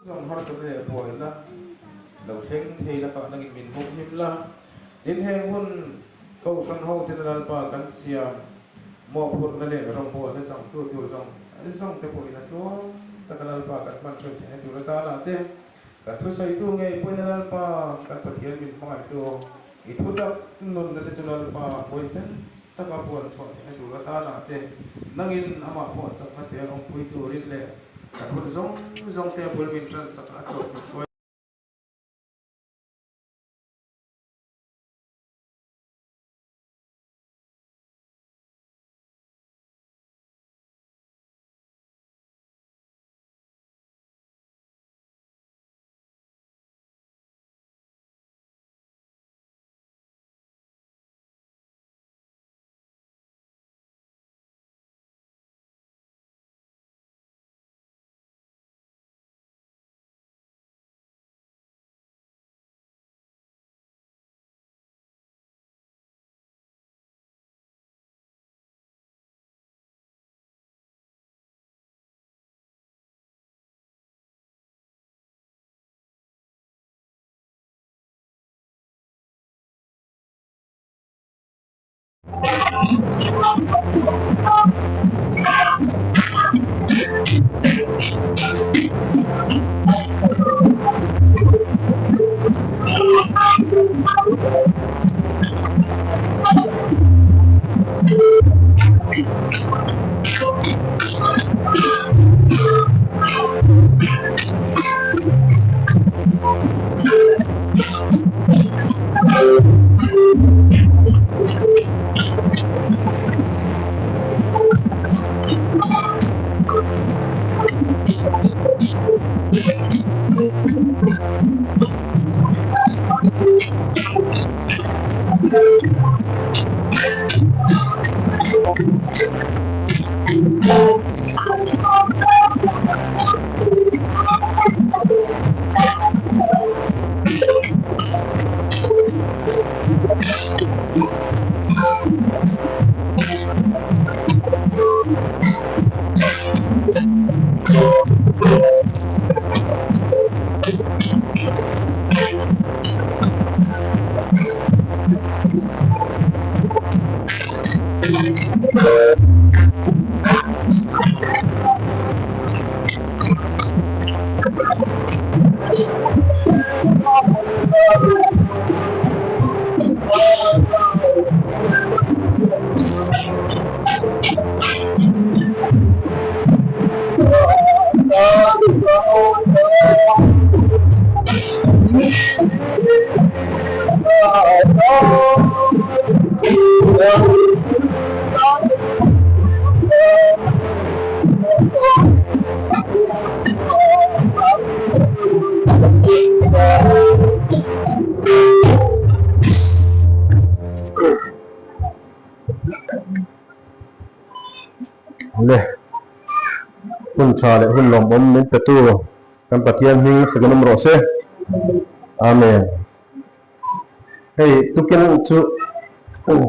Zawng harsatna leh buaina lo thleng thei lakah nangin min humhim la. Tin, heng hun Kohhran hoten Lalpa kan siam mawhphurhna leh rawngbawlna changtu tur zawng zawng te pawhin a tluang taka Lalpa kan hman hreuh theihna tur atana te kan thusawitu ngei pawhin Lalpa kan Pathian min hmangaihtu i thutak nunna te chu Lalpa huaisen taka puan chhuah theihna tur atana te nangin amah pawh chakna pe a awmpui turin leh kan hun zawng zawng te a bul min tansak a tawp min hruai. Le hun tha leh hun lawmawm min petu kan Pathian hming fek an awm rawh se. Amen. Hei tukin chu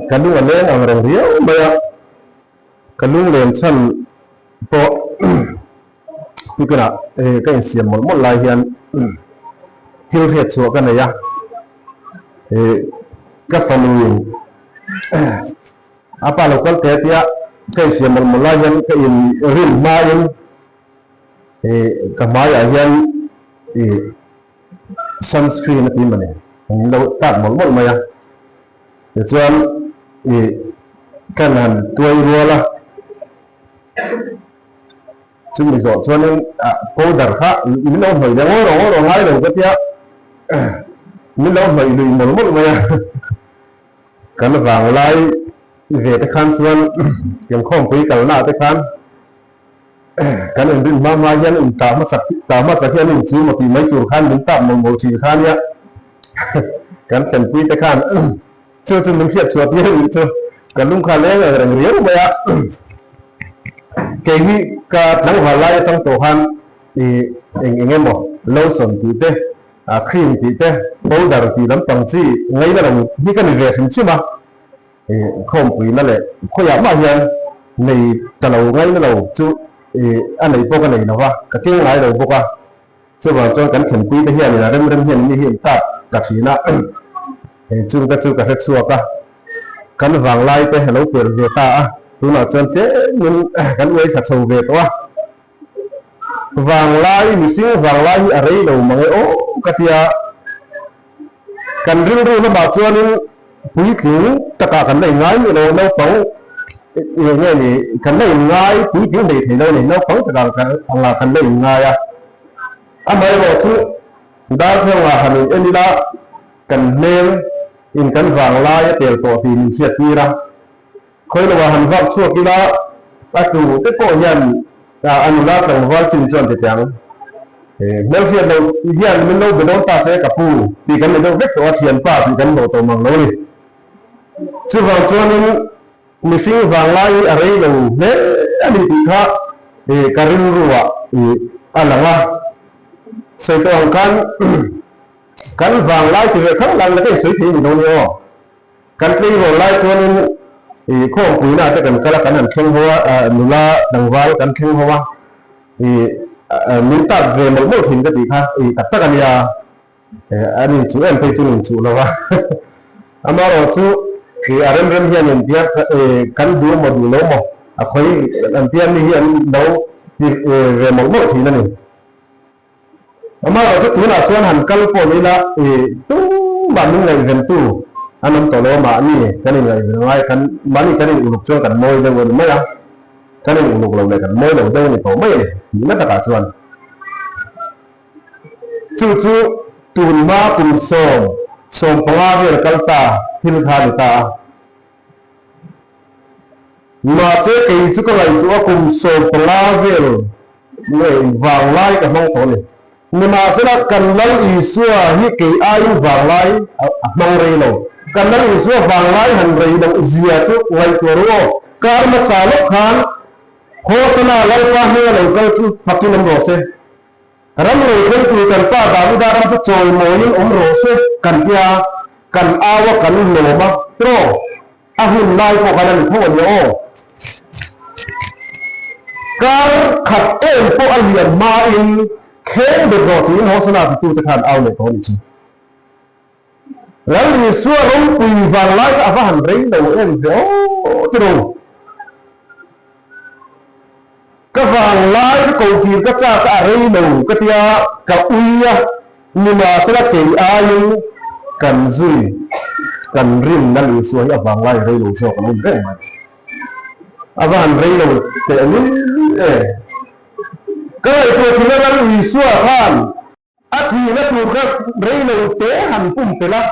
ka lung a leng ang reng riau mai a, ka lung len chhan pawh tukinah ka insiam mawlh mawlh lai hian thil hriat chhuah ka nei a, ka fanuin a pa lo kal teh tia ka insiam mawlh mawlh lai hian ka inrin hmain ka hmaiah hian sunscreen a ti mawni an lo tat mawlh mawlh mai a tichuan ih kan han tuai rual a chumi zawh chuanin ah powder kha min lo hnawih leh ngawi rawh ngawi rawh ngai lo ka tia min lo hnawih lui mawlh mawlh mai a kan vang lai ve te khan chuan inkhawmpui kalna ah te khan. Kan inrin hma hma hian in tah hmasak tah hmasak hian in chu maw tih mai tur khan min tap mawlh mawlh thin kha nia. Kan thlenpui te khan chu chu min hriat chhuah tir anih chu ka lung kha leng ang reng riau mai a. Kei hi ka tlangval lai atang tawh khan i eng eng emaw lotion tih te cream tih te powder tih lampang chi ngaina lo hi ka ni ve hrim hrim a. Khawmpuina leh khawiah mah hian nei ta lo ngaina lo chu a nei pawh ka nei lo va, ka keng ngai lo bawk a. Chuvang chuan kan thlenpui te hianin a rem rem hian mi hi an tap ta thin a, hei chung te chu ka hre chhuak a, kan vanglai te a lo pel ve ta a, tunah chuan tlemin kan uai thla chho ve tawh a. Vanglai, mihring vanglai hi a rei lo mang e aw ka tia. Kan rilru lamah chuanin puitling takah kan la inngai miah lo, naupang eng nge ni, kan la inngai puitling hlei thei lo a ni, naupang takah angah kan la inngai a. Amaherawhchu darthlangah han in en ila kan hmel in kan vanglai a tel tawh tih min hriattir a. Khawi lovah han vak chhuak ila a tlu te pawh hian a nula tlangval chin chuan ti teh ang. Hmelhriat lo hian min lo be dawn ta se ka pu tih kan ni deuh vek tawh a, thianpa tih kan hlawh tawh mang lo a ni. Chuvang chuanin mihring vanglai hi a rei lo hle a ni tih kha ka rilruah a lang a. Sawi tawh ang khan kan vanglai ti ve kha lang la ka insawi thei a ni lo ni aw. Kan tleirawl lai chuanin ih khawmpuina te kan kal a, kan han thleng ho a, nula tlangval kan thleng ho a, ih min tap ve mawlh mawlh thin ka tih kha ih tak tak a nia, an inchuh em phei chu an inchuh lo a, amaherawh chu ih a rem rem hian intia ih kan duh maw duh lo maw a khawi an tia mi hi an lo ti ve mawlh mawlh thin a ni. Amaherawh chu tunah chuan han kal pawh ni ila ih tumah min ngaihventu an awm tawh lo a, mahni kan inngaihven ngai kan mahni kan in uluk chuan kan mawi deuh a ni mai a, kan in uluk lo leh kan mawi lo deuh a ni tawh mai a ni tihna takah chuan chu chu tunhma kum 10, 15 vel kal ta thil kha a ni ta a. Mahse kei chu ka ngaihtuah a kum 15 vel ngei vanglai ka hmang tawh a ni. Nimahsela kan Lal Isua hi kei aiin vanglai a hmang rei lo. Kan Lal Isua vanglai han rei loh zia chu ngaihtuah ru aw. Kar hmasa lawk khan Hosana Lalpa hming a lo kal chu fakin awm rawh se. Ram lo thlengtu kan Pa Davida ram chu chawimawiin awm rawh se kan tia, kan au a kan lawm a, tiraw? A hun lai pawh khan a ni tho a nia aw. Kar khat em pawh a lian hmain kheng bet rawh tiin Hosana titute khan au leh tawh a nih chu. Lal Isua ropui vang lai kha a va han rei lo em ve aw tiraw? Ka vang lai ka ko tir ka chak a a rei lo ka tia ka ui a, nimahsela kei aiin kan zui kan rin Lal Isua hi a vang lai a rei lo zawk a lo ni reng mai. A va han rei lo teh lul e. Ka ngaihtuah thin a Lal Isua khan A thihna tur kha rei lo te han pumpelh a,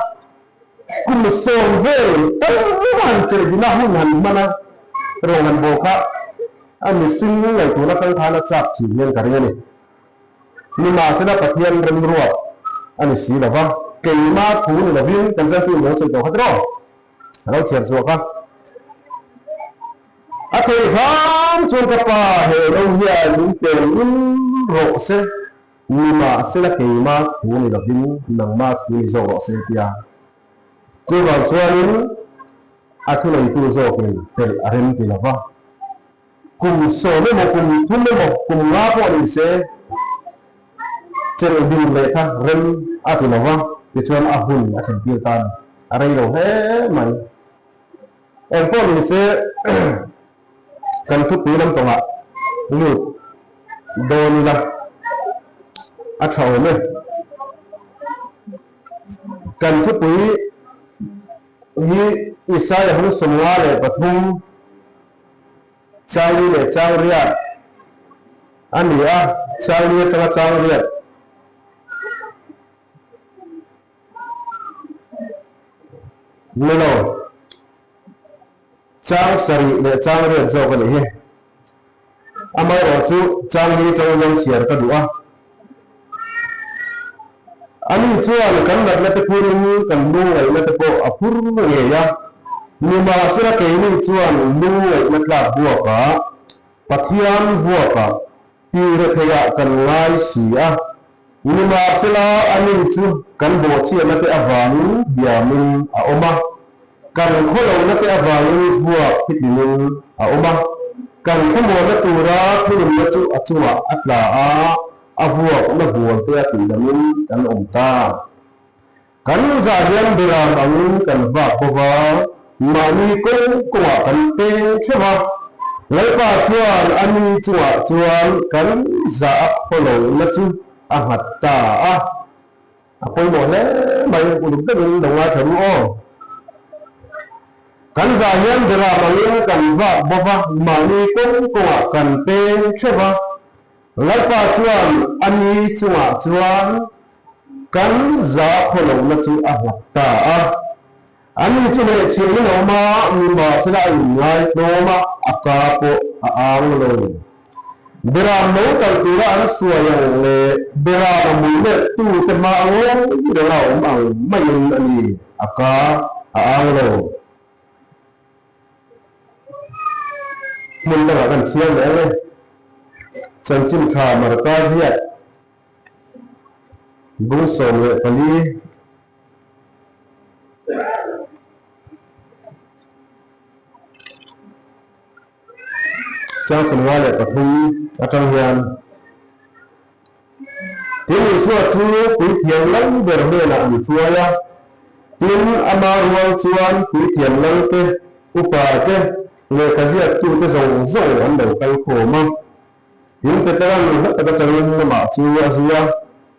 kum 10 vel tal han chelhna hun han hman a, rawng han bawk a, a mihring ngaihtuahna kal khan a chak thin hian ka ring a ni. Nimahsela Pathian remruat a ni si lo va, keimah thu ni lovin kan Ṭantu in lo sawi tawh kha tiraw? A lo chhiar chhuak a. A theih hram chuan ka pa he lo hian min tel lul rawh se. Nimahsela keimah thu ni lovin nangmah thu ni zawk rawh se tia. Chuvang chuanin a thuneitu zawkin telh a rem ti lova. Kum 10 emaw kum 3 emaw kum 5 pawh ni se chelh ding leh kha rem a ti lova, tichuan a hun a thlen tir ta a ni. A rei lo hle mai. Engpawh ni se Kan thupui lampangah lut dawn ila a tha awm e. Kan thupui hi Isaia hung 53 chang li leh chang riat a ni a, chang li atanga chang riat. Ni lo. Chang 7 leh chang 8 zawk a nih hi. Amaherawh chu chang hi tawng hian chhiar ka duh a. Ani chuan kan natna te phurin kan lungngaihna te pawh a phur ngei a. Nimahsela keini chuan lungngaihna tlak buakah, Pathian vuakah Tih-retheiah kan ngai si a. Nimahsela ani chu kan bawhchhiatna te avangin hiamin a awm a, kan khawlohna te avangin vuak thitlinin a awm a, kan thlamuanna tura thununna chu a chungah a tla a. a vuakna vual te a tihdamin kan awm ta. Kan zah hian beram angin kan vak bawk a, mahni kawng kawngah kan peng theuh a. Lalpa chuan a ni chungah chuan kan zah a khawlohna chu a nghat ta a. A pawimawh hle mai, uluk deuhin lo ngaithla ru aw. Kan zah hian beram angin kan vak bawk a, mahni kawng kawngah kan peng theuh a. Lalpa chuan a ni chungah chuan kan za khawlohna chu a nghat ta a. A ni chu hnehchhiahin a awm a, nimahsela a inngai tlawm a, a ka pawh a ang lo. Beram lo kal tura an hruai ang leh beram a mui let tute hma a ngawi reng a awm ang maiin a ni, a ka a ang lo. Hmun dangah kan chhiar leh ang e. Chanchin tha Marka ziak bung 14. Chang 53 atang hian Tin Isua chu puithiam lal ber hnenah an hruai a, tin ama rual chuan puithiam lal te, upa te, lehkha ziaktute zawng zawng an lo kal khawm a. Tin Petera'n hla tak atangin amah chu a zui a,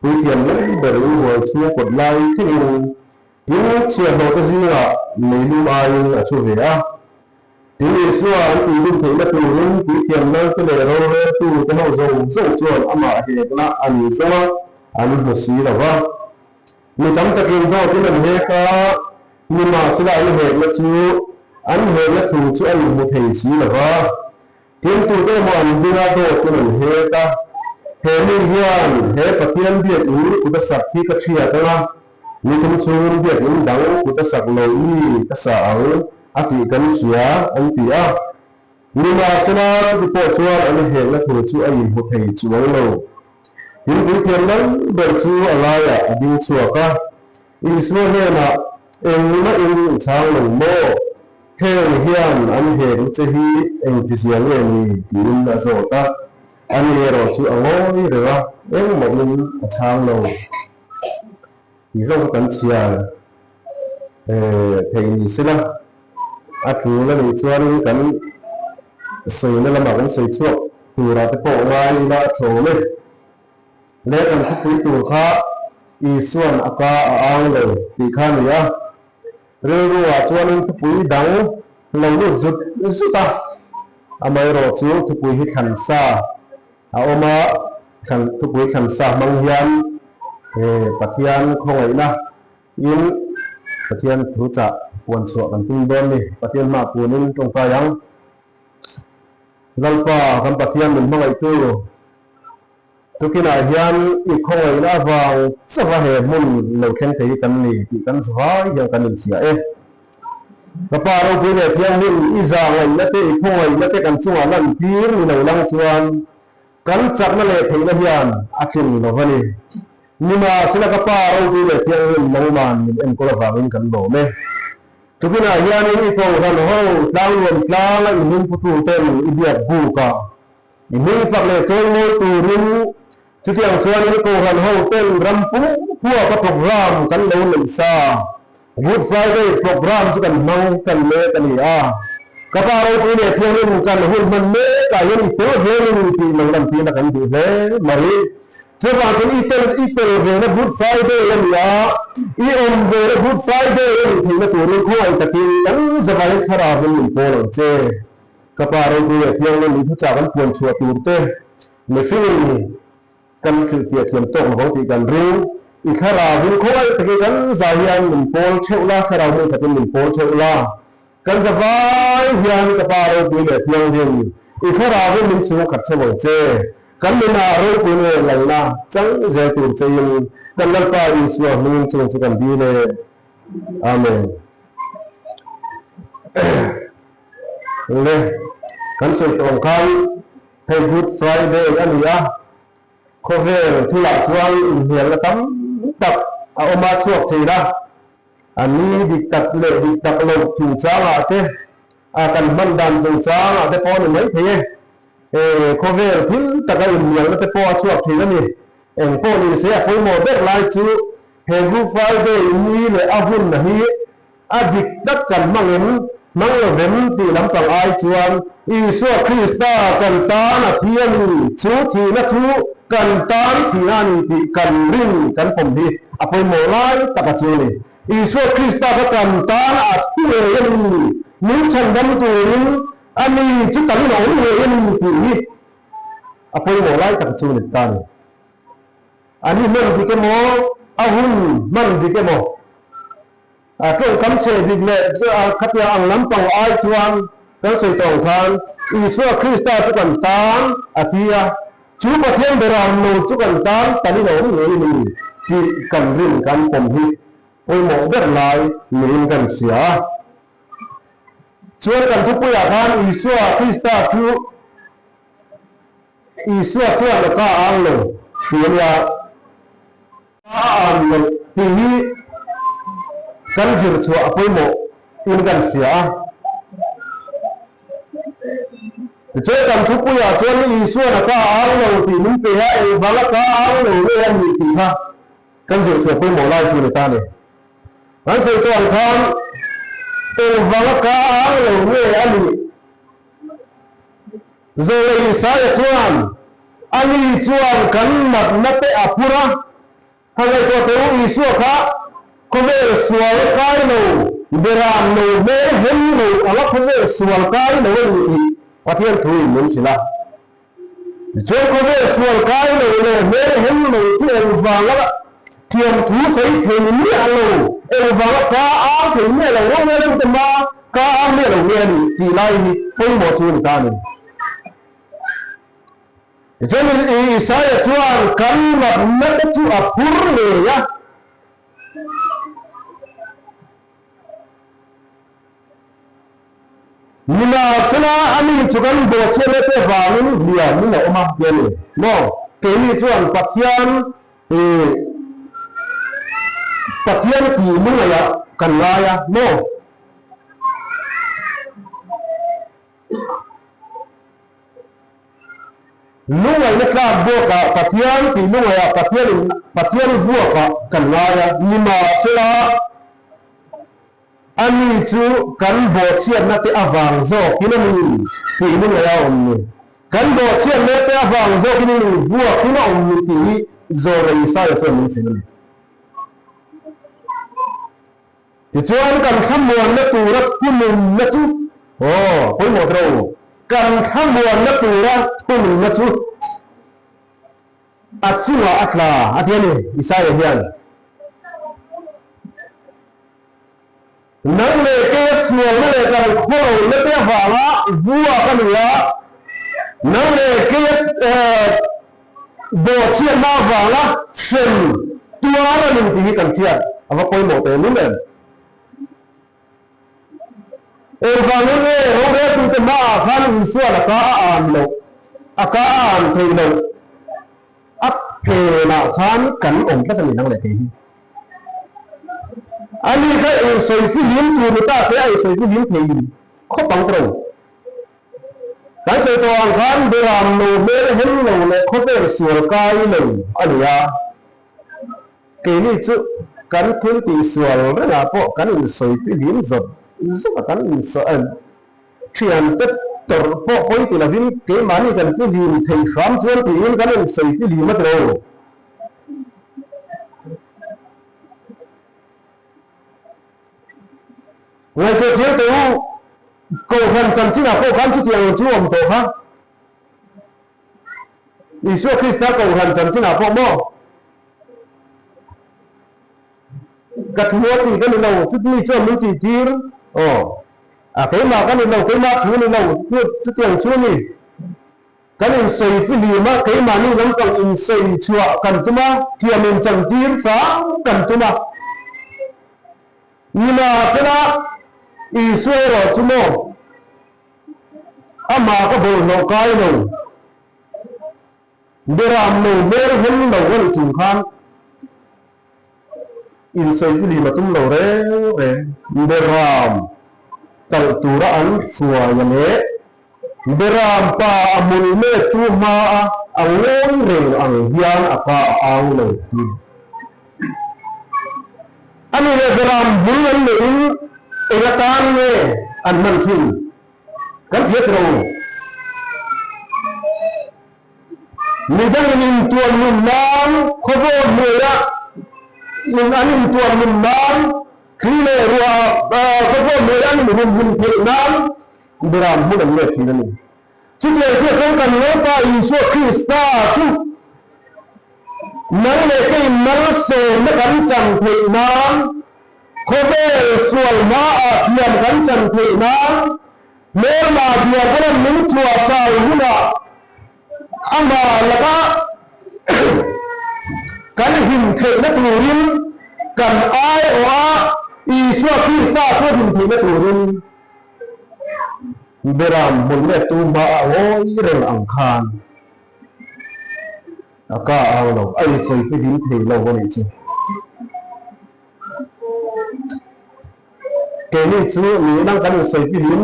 puithiam lal ber in huai chhung kawt lai thlengin tin chhiahhlawhte zingah meilum aiin a thu ve a. Tin Isua an tih dun theihna turin puithiam lalte leh roreltute ho zawng zawng chuan amah hekna an zawng a, an hmu si lo va. Mi tam takin dawtin an hek a, nimahsela an hekna chu an hekna thu chu a inhmu thei si lo va. Tin tute emaw an hming a dawtin an hek a, He mi hian he Pathian biakinn kut a sak hi ka hriat ang a, ni thum chhungin biakinn dang kut a sak lo mi ka sa ang a tih kan hria, an ti a. Nimahsela chuti pawh chuan an hekna thu chu a inhmu thei chuang lo. Tin puithiam lal ber chu a laiah a ding chhuak a, Isua hnenah, Engmah in i chhang lo maw? Heng hian an hek che hi engtizia nge ni? tiin a zawt a. Ani erawh chu a ngawi reng a, engmawhin a chhang lo. Tih zawk kha kan chhiar theih ni sela, a tul a nih chuanin kan sawina lamah kan sawi chhuak turah te pawh ngai ila a thlawm e. Leh kan thupui tur kha Isua'n a ka a ang lo tih kha a ni a. Rilruah chuanin thupui dang lo lut zut zut a, amaherawh chu thupui hi thlan sa a awm a, thlan thupui thlan sa hmang hian Pathian khawngaihna in Pathian thu chah puan chhuah kan tum dawn ni. Pathian hmaah punin tawngtai ang. Lalpa kan Pathian min hmangaihtu. Tukinah hian i khawngaihna avang chauha he hmun lo thleng thei hi kan ni tih kan vai hian kan inhria e. Ka Pa ropui leh thianghlim, i zahngaihna te, i khawngaihna te kan chungah lantir ni lo lang chuan kan chakna leh theihna hian a tlin lo va ni. Nimahsela ka Pa ropui leh thianghlim nangman min enkawl avangin kan lawm e. Tukinah hianin i kohhran ho tlangnuam tlanga i hmingpututen i biak buk a. I hming fak leh chawi mawi turin chutiang chuanin Kohhran ho ten ram pum huapa program kan lo neih sa. Good Friday program chu kan hmang tan mek a ni a. Ka pa ropui leh thianghlim kan hun hman mekah hian i tel ve ni tih lo lantirna kan duh hle mai. Chuvang chuan i tel i tel vena Good Friday a ni a, i awm vena Good Friday a nih theihna turin khawngaih takin kan zavai thlarauin min pawl ang che. Ka pa ropui leh thianghlim i thuchah kan puan chhuah tur te mihringin kan hrilhfiah thiam tawk lovang tih kan ring. I thlarau in khawngaih takin kan za hian min pawl theuh la, thlarau hming khatin min pawl theuh la. Kan za vai hian ka pa ropui leh thianghlim i thlarau in min chhung khat theuh ang che. Kan nunah ropui leh lalna chang zel tur che in kan Lalpa Isua hmingin chung chu kan dil e. Amen. Le, kan sawi tawh ang khan hei Good Friday a ni a, khawvel thilah chuan inhnialna tam tak a awm a chhuak thin a, a ni dik tak leh dik tak loh chungchangah te, a kan hman dan chungchangah te pawh a ni maithei e, khawvel thil taka inhnialna te pawh a chhuak thin a ni. Eng pawh ni se a pawimawh ber lai chu he Good Friday ni leh a hunna hi a dik tak kan hmang em, hmang lo vem tih lampang ai chuan Isua Krista kan tan a thi a ni, chu thihna chu kan tan thihna a ni tih kan rin kan pawm hi a pawimawh lai tak a chu a ni. Isua Krista kha kan tan a thi ngei a ni, min chhandam turin a ni chu kan in a awm ngei a ni tih hi a pawimawh lai tak chu a ni ta a ni. A ni hman dik emaw, a hun hman dik emaw, a tawngkam chhe dik leh khatia ang lampang ai chuan kan sawi tawh ang khan Isua Krista chu kan tan a ti a, chu Pathian beram lo chu kan tan talin a awm ngei a ni tih kan rin kan pawm hi pawimawh ber lai niin kan hria a. Chuan kan thupuiah khan Isua Krista chu Isua chuan a ka ang lo tih a nia. Ka ang lo tih hi kan zir chhuah a pawimawh in kan hria a. Tichuan kan thupuiah chuan Isua'n a ka ang lo tih min pe a, engvanga ka ang lo nge a nih tih kha kan zir chhuah pawimawh lai chu a ni ta a ni. Kan sawi tawh ang khan engvanga ka ang lo nge a nih. Zawlei Isaia chuan, Ani chuan kan natna te a phur a, ha ngaihtuah teh u, Isua kha khawvel sual kai lo, beram lo, hmel hem lo anga khawvel sual kai lo a ni tih Pathian thuin min hrilh a. Tichuan khawvel sual kai lo leh hmel hem lo chu engvanga thiamthu sawi thei miah lo, engvanga ka ang thei miah lo, rorel ute hma ka ang miah lo nge a nih tih lai hi pawimawh chu a ni ta a ni. Tichuan Isaia chuan kan natna te chu a phur ngei a. Nimahsela, ani chu kan bawhchhiatna te vangin hliamin a awm a ti a ni maw? Keini chuan Pathian ih Pathian tih lungaihah kan ngai a maw? Lungaihna tlak buakah Pathian tih lungaihah Pathianin Pathian vuakah kan ngai a, nimahsela, Ani chu kan bawhchhiatna te avang zawkin a ni tih ni ngei a awm ni. Kan bawhchhiatna te avang zawkin a ni vuakin a awm ni tih hi Zawrei Isaia chuan min hrilh a ni. Tichuan kan thlamuanna tura thununna chu, aw, pawimawh tawh u, kan thlamuanna tura thununna chu a chungah a tla a ti a ni Isaia hian. Nang leh keia sualna leh kan khawlona te avanga vuak a ni a, nang leh keia bawhchhiatna avanga hrem tuar a ni tih hi kan hriat a va pawimawh teh lul em. Engvangin nge roreltute hmaah khan Isua'n a ka a an loh, a ka a an theih loh? A phenah khan kan awm tlat a ni nang leh kei hi. Ani kha insawi fihlim tur ni ta se a insawi fihlim thei khawp ang tawh. Kan sawi tawh ang khan beram lo hmel hem lo leh khawvel sual kai lo a ni a. Keini chu kan thil tih sual rengah pawh kan insawi fihlim zawt zawt a kan insawi. Thiante tawrh pawh pawi ti lovin keimahni kan fihlim thei hram chuan tiin kan insawi fihlim a ti lo. Ngaihtuah chiang teh u, Kohhran chanchinah pawh khan chutiang ang chu awm tawh kha. Isua Krista Kohhran chanchinah pawh maw? Ka thu a tih ka ni lo, chutmi chuan min tih tir, aw, a keimah ka ni lo, keimah thu ni lo, chutiang chu a ni. Kan insawi fihlim a, keimahni lampang insawi chhuah kan tum a, thiam inchantir hram kan tum a. Nimahsela, Isua erawh chu maw, amah ka bawlhhlawh kai lo, beram lo, hmel hem lo a ni chung khan insawi fihlim a tum lo reng reng. Beram talh tura an hruai a leh Beram pa a hmul mek tu hma a a ngawi reng ang hian a ka a ang lo ti. A ni leh beram bul an neihin eng atan nge an hman thin kan hriat ro. Midangin intuan nun nan khawvawn hnuaia in an intuan nun nan thli leh ruah khawvawn hnuaia an inhumhim theih nan beram hmun an let thin a ni. Chutiang chiah chuan kan Lalpa Isua Krista chu nang leh keiin malsawmna kan chan theih nan, khawvel sual hmaah thiam kan chan theih nan, hmelma diabolan min chhuah chai hunah amah laka kan him theihna turin kan aiawha Isua Krista chu a din theihna turin Beram hmun leh tu hmaah ngawi reng ang khan a ka au lo, a insawi fihlim thei lo a nih chu. Keini chu nihna kan insawi fihlim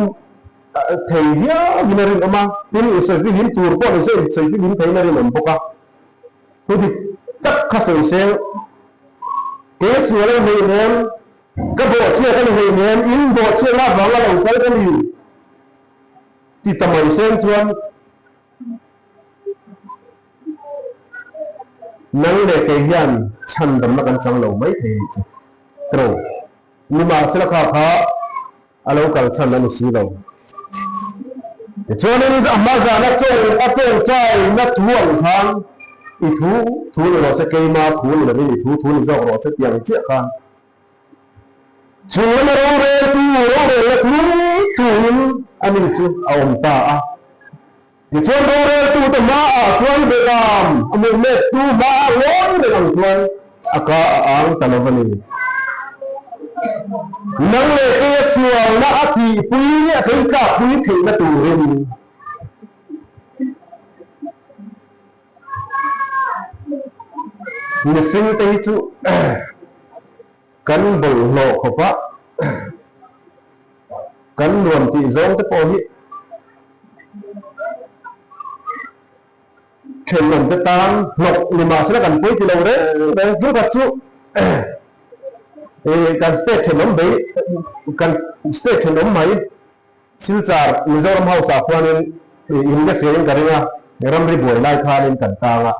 thei viauin a rinawm a, tin insawi fihlim tur pawh ni se insawi fihlim theiin a rinawm bawk a. Thu dik tak kha sawi seng, kei sual a hei nen, ka bawhchhiat a ni hei nen, in bawhchhiatna avanga lo kal ka ni ti ta mai seng chuan nang leh kei hian chhandamna kan chang lo mai thei anih chu. Tro. Nimahsela kha kha a lo kal chhan a ni si lo. Tichuanin a hma zana chawng a chawngchai na thu ang khan i thu thu ni rawh se, keima thu ni lovin i thu thu ni zawk rawh se tih ang chiah khan chung lama roreltu rorelna thu thuin a ni chu a awm ta a. Tichuan roreltute hmaah chuan Belam a hmuh mettu hmaah ngawi reng ang chuan a ka a ang ta lo a ni. Nang leh keia sualna a thihpui a theitlakpui theihna turin. Mihringte hi chu kan bawlhhlawh khawp a, kan nuam tih zawng te pawh hi thenawm te tan hlawk ni mahsela kan pawi ti lo reng reng. Chu khat chu kan state thenawm bei kan state thenawm mai Silchar Mizoram House ah khuanin in be hriain ka ring a, ramri buai lai khanin kan tang a.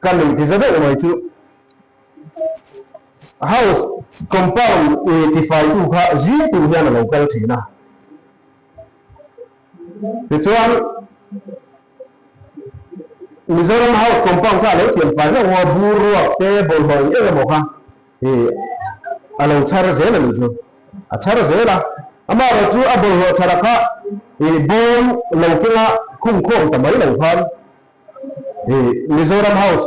Ka nuih ti za deuh mai chu house compound i tifaitu kha zing tur hian a lo kal thin a. Tichuan Mizoram house compound kha a lo thiam fai hlauh a, bur ruak te bawlhhlawh eng eng emaw kha i a lo chhar zel a nih chu. A chhar zel a, amaherawhchu a bawlhhlawh chhara kha i bawm lo kenga khungkhawm ta mai lo khan I Mizoram House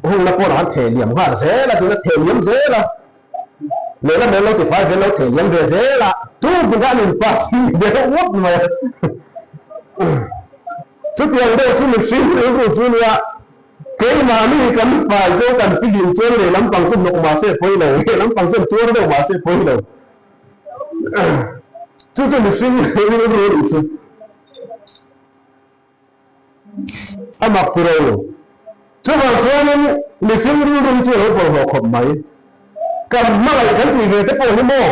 hungna pawh han theh liam nghal zel a, tuna theh liam zel a, lehlam en lo tifai vel lo theh liam ve zel a, tu buk an in pass hi deuh ngawt mai a. Chutiang deuh chu mihring rilru chu nia, keimahni kan fai chu kan fihlim chuan lehlam pang chu hnawk mah se pawi lo, lehlam pang chuan tuar deuh mah se pawi lo. Chu chu mihring rilru nih chu. A mak ti ro. Chuvang chuanin mihring rilru hi chu a lo bawlhhlawh khawp mai. Kan hmangaih kan tih ve te pawh hi maw?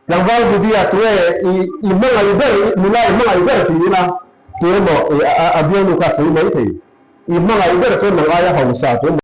Tlangval Budia tue i i hmangaih ber, nula i hmangaih ber ti ila tu emaw i a bialnu kha a sawi mai thei. I hmangaih ber chuan nang aia hausa tu emaw.